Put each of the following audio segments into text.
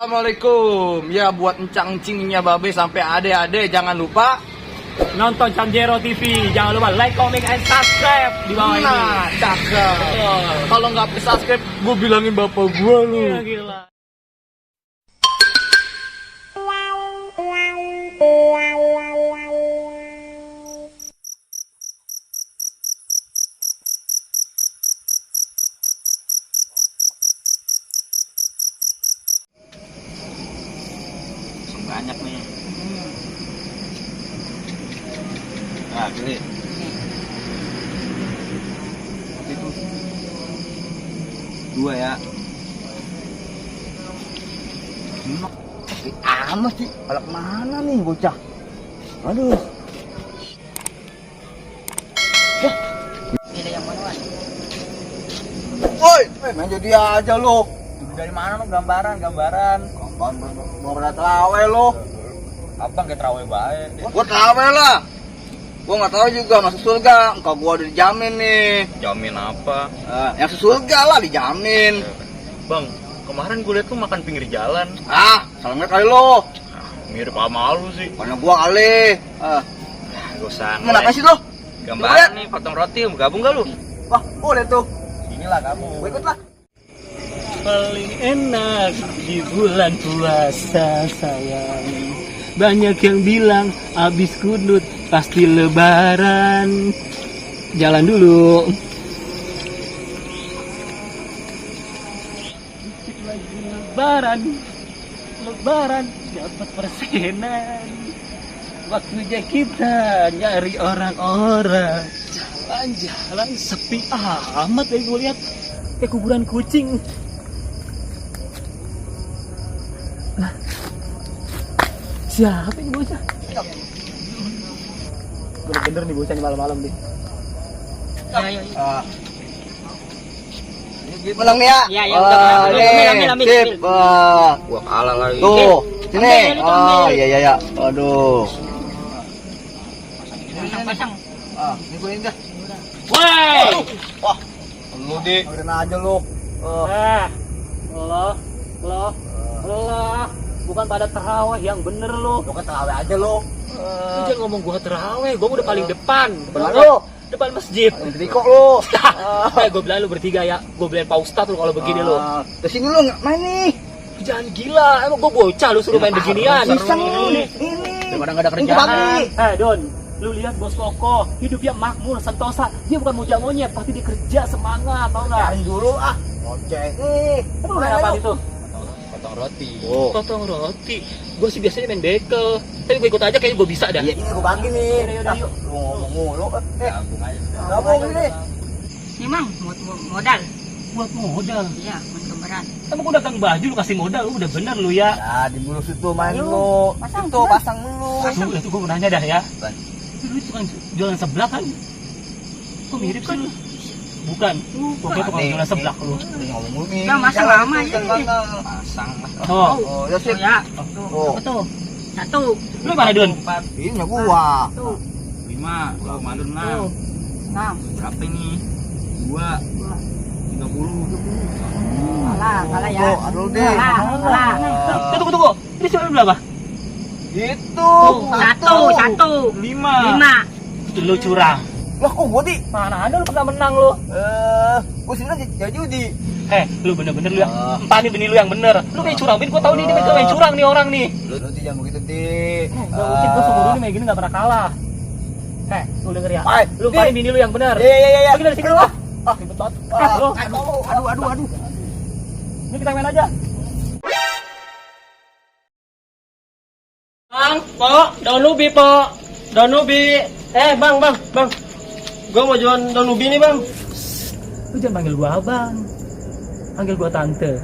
Assalamualaikum. Ya buat encang-encingnya babe sampai ade-ade jangan lupa Nonton Camjero TV. Jangan lupa like, comment, and subscribe di bawah ini. nah, cakep. Kalau nggak subscribe, gue bilangin bapak gue lu. Gila. Banyak nih. Nah, gini. Itu. Dua ya. Amat sih, kalau kemana nih bocah? Aduh. Pilih yang mana, Wan? Woi, main jadi aja lo. Dari mana lo gambaran? Mau pada terawih lo. Abang kayak terawih baik. Gua terawih lah. Gua nggak tahu juga masuk surga. Engkau gua udah dijamin nih. Jamin apa? Yang surga lah dijamin. Bang, kemarin gue liat tuh makan pinggir jalan. Salamnya kali lo. Mirip sama lu sih. Karena gua kali. Gak usah. Kenapa sih lo? Gambaran nih, potong roti. Mau gabung gak lu? Wah, boleh tuh. Inilah kamu. Gua ikut lah. Paling enak di bulan puasa sayang. Banyak yang bilang abis kudut pasti lebaran. Jalan dulu. Dikit lagi lebaran dapat persenan. Waktunya kita nyari orang-orang. Jalan sepi amat ya gue lihat. Kayak kuburan kucing. Lah, siapa ini bocah? Bener-bener nih bocah nih malam-malam nih. Menang nih ya? Iya, udah. Ambil. Sip. Gua kalah lagi. Tuh, sini. Ambil. Iya. Aduh. Pasang. Ini gue indah. Woi! Wah, lu di. Udah aja lu. Lo, bukan pada terawih yang bener lo. Lu kan terawih aja lu. Lu jangan ngomong gua terawih, gua udah paling depan. Depan masjid. Jadi kok lu. Gue bilang lu bertiga ya. Gue bilang Pak Ustadz lu kalau begini lu. Kesini lu nggak main nih. Jangan gila, emang gue bocah lu suruh main beginian. Iseng ini. Daripada nggak ada kerjaan. Don, lu lihat bos Koko, hidupnya makmur, sentosa. Dia bukan monyet, tapi dia kerja semangat, tau nggak? Cari dulu Ngoceh. Lu main apa itu? Potong roti. Potong roti. Gue sih biasanya main bekel. Tapi gue ikut aja, kayaknya gue bisa dah. Iya, ini gue bagi nih. Yaudah, yuk. Lu ngomong mulu. Gabung aja. Gabung ini. Ini mang modal. Buat modal. Iya, buat gambaran. Emang gue dagang baju lu kasih modal, lu udah bener lu ya. Ya, di bulus itu main lu. Pasang dulu. Itu gue mau nanya dah ya. Lu tukang jualan seblak kan? Kok mirip sih lu? Bukan. Oke, tukang jualan seblak lu. Ngomong nih. Udah, masang lama ya. Pasang lah. Oh, Ya sip. Ya, Oh, apa tuh? Satu. lu mana Don? ini punya gua. Tuh. 5, kalau mandul 6. Tuh. 6. Berapa ini? 2, 30. Kalah ya. Tuh, aduh deh. Kalah. Tunggu. Ini siapa berapa? Itu. Satu. 5. Lu curang. Lah kok gua di? Mana ada lu pernah menang lu? Gua sini kan jadi judi. Lu bener-bener lu yang empani benih lu yang bener. Lu kayak curang, Bin. Gua tahu dia main curang nih orang nih. Lu jangan begitu, Di. Gua seumur ini main gini gak pernah kalah. Lu denger ya. Baik, Lu empani bini lu yang bener. Iya. Pergi dari sini lu. Ribet banget. Aduh. Ini kita main aja. Daun ubi. Bang. Gua mau jualan daun ubi nih, Bang. Lu jangan panggil gua abang. Panggil gua tante.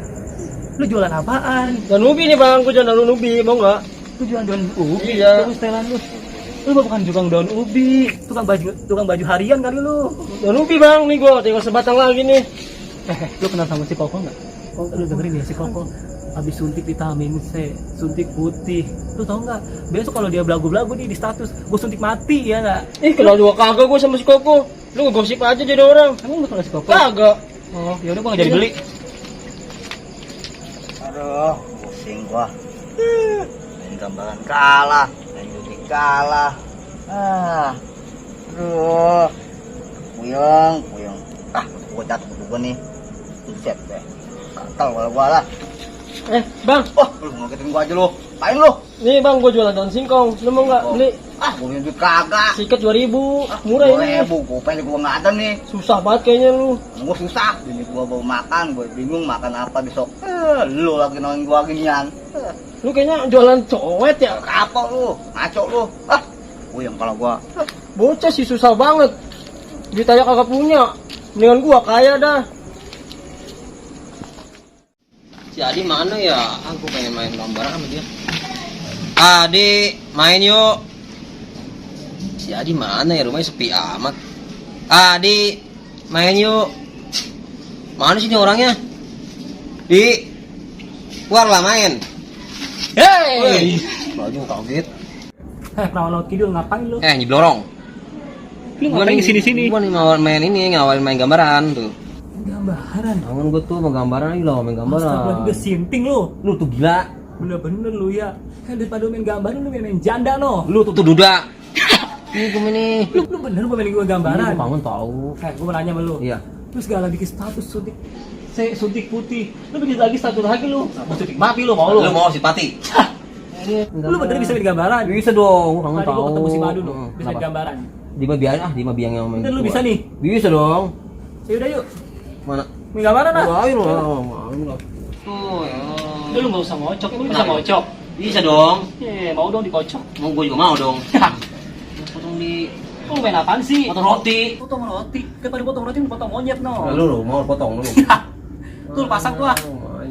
Lu jualan apaan? Daun ubi nih, Bang. Gua jualan daun ubi, mau nggak? Lu jualan daun ubi? Iya. Terus setelan lu. Lu bukan tukang daun ubi, tukang baju harian kali lu. Daun ubi, Bang. Nih gua tinggal sebatang lagi nih. Lu kenal sama si Koko nggak? Lu dengerin ya, si Koko habis suntik vitamin C, suntik putih. Lu tau nggak? Besok kalau dia belagu-belagu nih di status, gue suntik mati ya nggak? Kenal juga kagak gua sama si Koko. Lu ngegosip aja jadi orang. Emang lu kenal si Koko? Kagak. Oh, ya udah gua nggak jadi beli. Aduh, pusing gua. Main gambaran kalah, main judi kalah. Aduh. Puyeng. Gua jatuh gua nih. Buset deh. Gatal gua lah. Bang, Wah, lu ngagetin gua aja lu. Apain lu? nih bang, gua jualan daun singkong. Lu mau nggak beli? Gua punya duit kagak. Sikat 2.000, murah ini. Gua pengen gua nggak ada nih. Susah banget kayaknya lu. Gua susah. Ini gua bawa makan, gua bingung makan apa besok. Lu lagi nongin gua ginian. Lu kayaknya jualan cowet ya. Kapok lu, ngaco lu. Puyeng kalau gua. Bocah sih susah banget. Duit aja kagak punya. Mendingan gua kaya dah. Si Adi mana ya? Aku pengen main gambaran sama dia. Adi, main yuk. Si Adi mana ya? Rumahnya sepi amat. Adi, main yuk. Mana sih ini orangnya? Keluarlah main. Hei! Baju kaget. Perawan laut kidul ngapain lu? Nyeblorong. Lu ngapain sini-sini? Gua nih mau main ini, ngawalin main gambaran tuh. Gambaran. Bangun gua tuh mau gambaran lagi loh, main gambaran. Astagfirullah, udah sinting lu. Lu tuh gila. Bener-bener lu ya. Daripada main gambaran lu main janda no. Lu tuh duda. Ini gua ini. Lu bener gua main gambaran. Lu bangun tahu. Gua mau nanya sama lu. Iya. Terus gak lagi bikin status suntik putih. Lu bikin lagi status lagi lu. Mau suntik mati lu mau lu. Lu mau si Pati. Lu bener bisa main gambaran. Bisa dong, gua kangen Tadi tahu. gua ketemu si Madu tuh, bisa main Kenapa? gambaran. Dima biang yang main. Dan lu gua. bisa nih? Bisa dong. Ya udah yuk. Mana? Main gambaran ah. Ayo lo, main lo. Tuh ya. Lu gak usah ngocok, lu bisa ngocok. Bisa dong. Mau dong dikocok. Mau gua juga mau dong. Potong di Lu main apaan sih? potong roti. Potong roti. Daripada potong roti, lu potong monyet no. Lu mau potong lu. Tuh lu pasang tuh ah. Main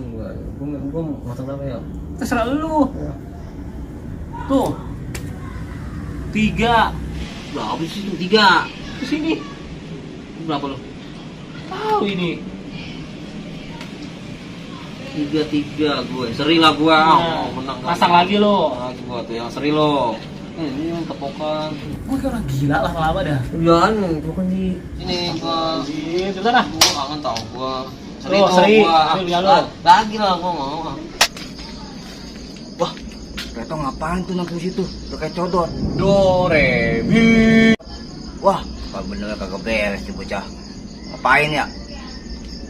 gua masak berapa ya? Terserah lu. Tuh. 3. Berapa sih lu? 3. Di sini. Berapa lu? Tahu ini. 3 gue. Seri lah gua. Nah, Menang pasang lagi lo. Lagi gua tuh yang seri lo. Ini yang tepokan. Gue kayak orang gila lah lama dah. Jangan, tepokan di sini gua. Itu sana. Gua kangen tau gua. Tuh, seri. Gua. Tuh, lihat lo. Lagi lah gua mau. Wah, Reto ngapain tuh nangkep situ? Udah kayak codot. Do, re, mi. Wah, bener kagak beres nih bocah. Ngapain ya?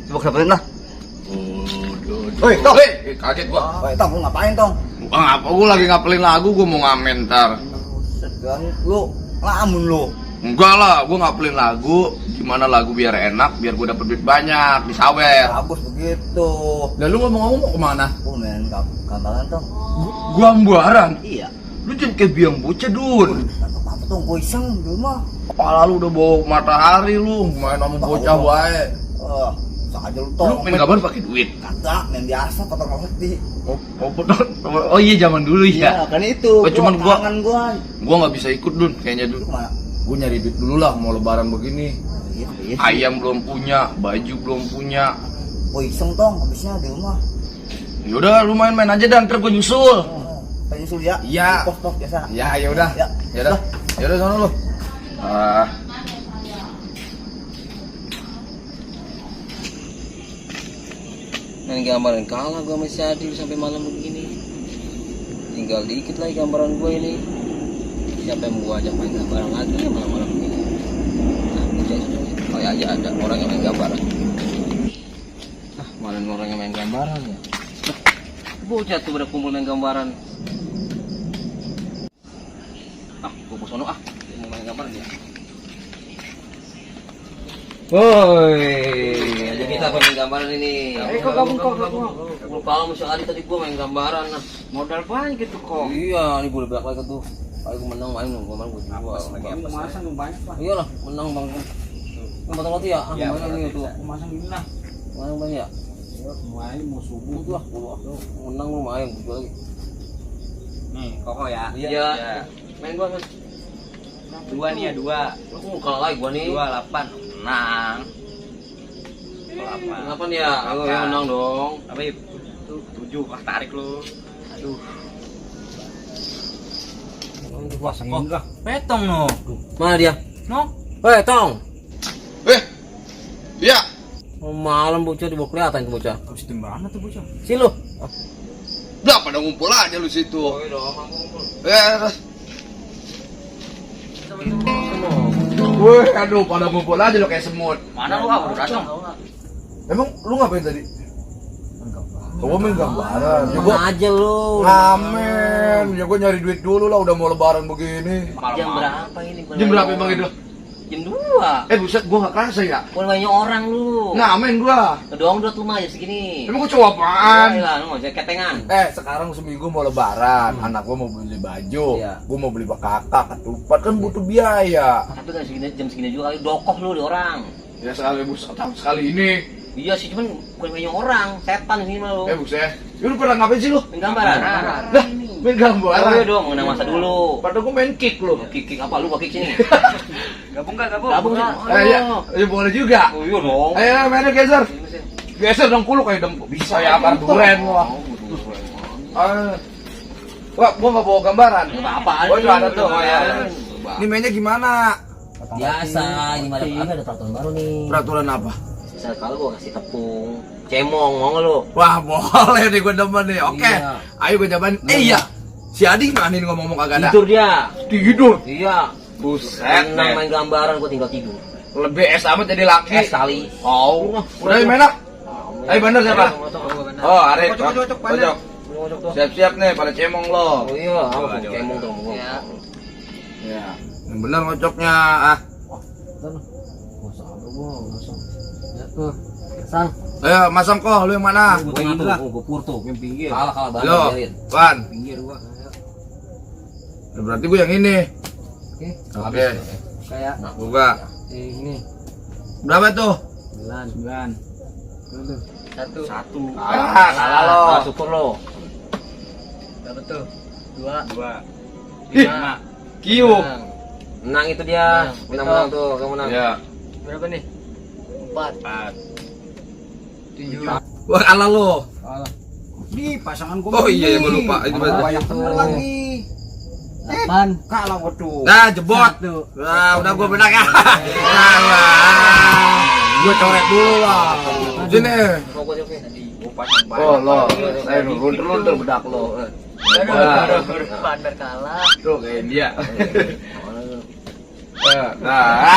Coba kedapetin lah. Woi, Tong. Kaget gua. Woi, Tong, lu ngapain, Tong? Ngapa gua lagi ngapelin lagu, gua mau ngamen ntar. Segan lu, lamun lu. Enggak lah, gua ngapelin lagu. Gimana lagu biar enak, biar gua dapet duit banyak, disawer. Bagus begitu. Lalu ngomong-ngomong mau kemana? Gua main gambaran, Tong. Gua ambuaran. Iya. Lu jangan kayak biang bocah, Dun. Gak apa-apa, Tong. Gua iseng di rumah. Kepala lu udah bawa matahari lu, main sama bocah wae. Saja lu, Lu Tong. main kapan pakai duit? Kagak, main biasa potong roti. Oh iya zaman dulu ya. Kan itu. Oh, cuman gua- kangen gua. Gua nggak bisa ikut, Dun, kayaknya Lu Dun. kemana? Gua nyari duit dulu lah, mau lebaran begini. Iya. Ayam belum punya, baju belum punya. Gua iseng, Tong. Habisnya di rumah. Yaudah, lu main-main aja dan ntar gua nyusul. Pengen nyusul ya? Iya. Pos biasa. Ya, yaudah. Ya. Yaudah. Yaudah sana lu. Main gambaran kalah gua sama si Adi sampai malam begini. Tinggal dikit lagi gambaran gua ini. Siapa yang mau gua ajak main gambaran lagi ya malam-malam begini? Nah, kayak aja ada orang yang main gambaran. Mana orang yang main gambaran ya? Bocah tuh pada kumpul main gambaran. Gua bosono dia mau main gambaran dia. Woi, aja kita main gambaran ini. Kok gabung kok? Gua kalau masih Adi tadi gua main gambaran nah. Modal banyak gitu kok. Iya, ini boleh belak lagi tuh. Kalau gua menang main gua main gua jual. Masang banyak pak. Iyalah, menang Bang. Yang potong roti ya? Iya, Mana ini tuh? Masang ini lah. Mana Bang ya? Main mau subuh. Tuh lah, gua menang lu main gua jual lagi. Nih, koko ya. Iya. Main gua Mas. 2 nih ya, 2. Lu kalah lagi gua nih. 28. Menang. 8 ya? Aku yang menang dong. Apa ya? Tuh 7, tarik lu. Aduh. Kok Petong no. mana dia? No. Tong. Iya. Malam bocah dibawa kelihatan tuh bocah. Habis di mana tuh bocah? Sini lu. Udah Enggak, pada ngumpul aja lu situ. Ya. Wih, aduh, pada ngumpul aja lu kayak semut. Mana lu ah, udah datang. Emang lu ngapain tadi? Gua main gambaran. Ya gua aja lu. ngamen. Ya gua nyari duit dulu lah, udah mau lebaran begini. Jam berapa ini? Jam berapa emang itu? Jam 2. Buset, gua nggak kerasa ya. Banyak orang lu. Ngamen gua. Ngedongdot lu mah aja segini. Emang gua cowok apaan? Lah, lu mau ketengan. Sekarang seminggu mau lebaran, anak gua mau beli baju, Iya. gua mau beli kakak, ketupat kan butuh biaya. Tapi kan segini jam segini juga kali dokoh lu di orang. Ya sekali sekali ini. Iya sih, cuman bukan banyak orang, setan sini mah lu. Buset. Lu pernah ngapain sih lu? Main gambaran. Lah, main gambaran. Oh iya dong, mengenang masa dulu. Padahal gua main kick lu. Kick apa lu gak kick sini? Gabung enggak, gabung? Gabung sih. Ya boleh juga. Oh iya dong. Ayo mainnya geser. Geser dengkul lu kayak bisa ya akar duren wah. Wah, gua nggak bawa gambaran. Apa-apaan. Oh, itu ada tuh. Oh, ya. Ini mainnya gimana? Biasa, ini ada peraturan baru nih. Peraturan apa? Misal kalau gua kasih tepung, cemong, mau nggak lu? Wah, boleh nih gua demen nih. Oke. Iya. Ayo gua jabanin. Iya. Si Adi mana nih ngomong kagak ada? Tidur dia. Tidur. Iya. Buset. Main gambaran gua tinggal tidur. Lebih es amat jadi laki. Es kali. Oh. Udah main ah. Ayo bener siapa? Oh, Arif. Pojok. Siap-siap nih pada cemong lo. Oh iya, aku cemong tuh gua. Ya. Yang bener ngocoknya ah. Sang. Ayo masang kok, lu yang mana? Gua ini lah. Gua purto, yang pinggir. Kalah banget Lo, biarin. Wan. Pinggir gua. Ya, berarti gue yang ini. Oke. Kayak Buka. ini. Berapa tuh? 9. Satu. Kalah lo. Syukur lo. Berapa tuh? Dua. Lima. Kiu. Menang itu dia. Menang tuh, kamu menang. Ya. Berapa nih? 4. 7. Wah, kalah lo. Di pasangan gua. Oh iya, gue lupa. Itu Banyak bener lagi. 8. Kalah waduh. Nah, jebot. Nah, udah gue menang ya. Gue coret dulu lah. Sini. Oh, lo. Ayo, luntur bedak lo. Bandar kalah. Tuh, kayak dia. Nah,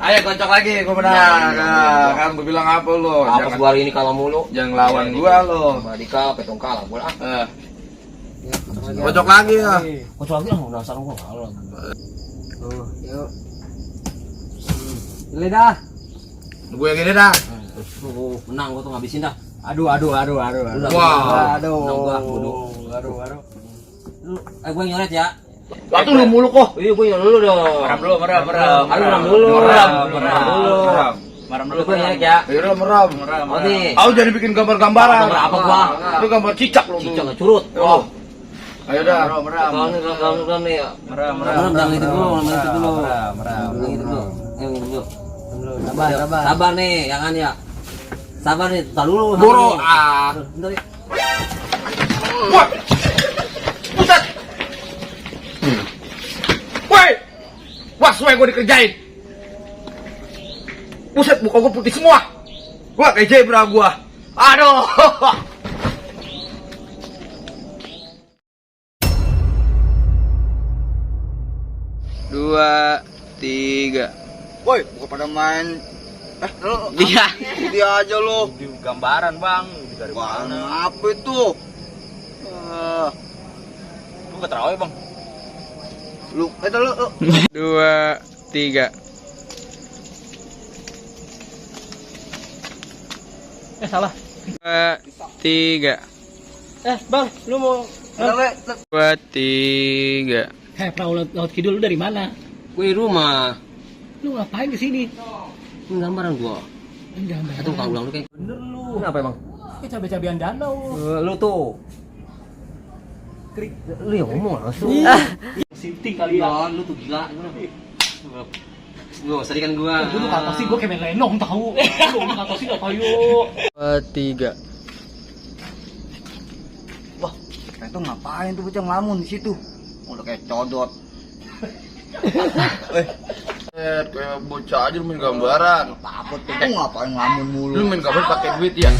ayo kocok lagi, gue menang. Nah, kan gue bilang apa lo? Apa gua hari ini kalah mulu? Jangan lawan gua lo. Sama Dika, petong kalah gua ah. Kocok lagi ya. Kocok lagi lah, dasar gua kalah. Yuk. Ini dah. Gue yang ini dah. Menang gua tuh ngabisin dah. Aduh. Wah. Aduh. Menang gua, bodoh. Aduh. Gua yang nyoret ya. Waktu lu mulu kok. Iya, gua yang dulu dong. Meram dulu. Aduh, meram dulu. Meram dulu. Gua yang nyoret ya. Ayo meram. Oke. Aku jadi bikin gambar-gambaran. Gambar apa gua? Itu gambar cicak lo. Cicak nggak curut. Oh. Ayo dah. Kalau nih ya. Meram. Yang itu dulu. Yang itu dulu. Sabar nih, jangan ya. Sabar nih, tar dulu. Boro. Bentar ya. Wah. Buset. Woi. Wah, suwe gue dikerjain. Buset, muka gue putih semua. Wah, kayak zebra gua. Aduh. Dua, tiga. Woi, bukan pada main. Lo Dia. dia aja lo. Gambaran, Bang. Dari Mana? Apa itu? Lu enggak terawih, Bang. Lu, lu. Dua, tiga. Salah. Dua, tiga. Bang, lu mau Dua, tiga. perahu laut kidul lu dari mana? Gua di rumah. Lu ngapain ke sini? Ini gambaran gua. Gambar. Atau kalau ulang lu kayak Bener lu. kenapa emang? Cabe-cabean danau. Lu tuh. Lu yang ngomong langsung. Sinting kali ya. Lu tuh gila. Gua seringan gua. Dulu kata sih gua kayak main lenong tahu. Lu kata sih apa yuk. Dua, tiga. Wah, itu ngapain tuh bocah ngelamun di situ? Udah kayak codot. Kayak bocah aja lu main gambaran. Apa tuh? Ngapain ngelamun mulu? Lu main gambar pakai duit ya?